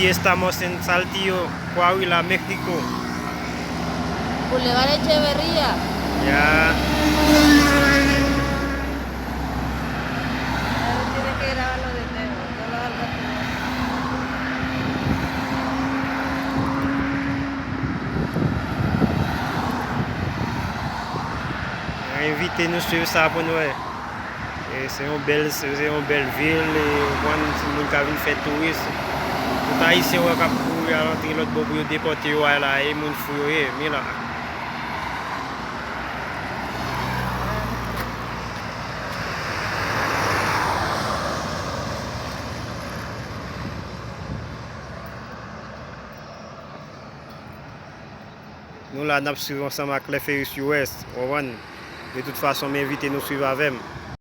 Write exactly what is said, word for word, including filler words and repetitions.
Estamos en Saltillo, Coahuila, México. Boulevard Echeverría. Ya. Pero tiene que grabarlo de nuevo. Yo lo hago todo. Mwen envite nou swiv sa pou nou wè. E se yon bèl, se yon bèl vil, e ou konprann, se moun ka vin fè touris. Tout Ayisyen wè k ap kouri al antre lòt bò pou yo depòte yo al la, e moun fou yo ye, men la. Nou la, n ap swiv ansanm ak Lè Ferris U S, ou konprann? De tout fason, m envite nou swiv avè m.